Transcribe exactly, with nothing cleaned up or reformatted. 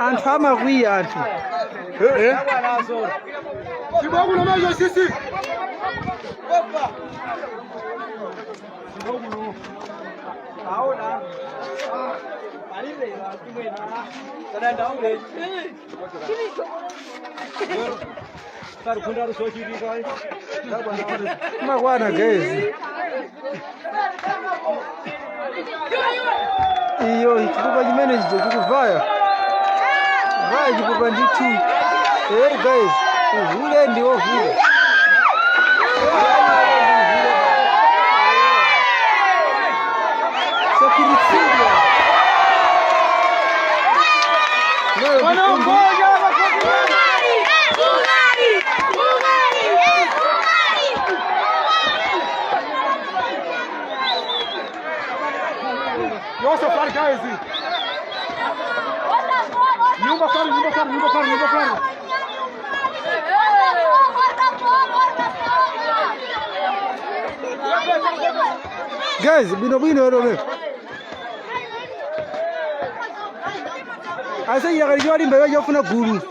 Anthu amakwiya anthu. Makwana gezi. Iyo chikupa chimene chija chikuvaya. Vaya chikupa ndithu. Eri gezi. Uhule ndi ohule. Sakiritsidwa. Leo Yose fari kaezi. Nyumba fari, nyumba fari, nyumba fari, nyumba fari. Guys, bwino bwino ero me. Ase yakali jwali mbele jofuna gulu.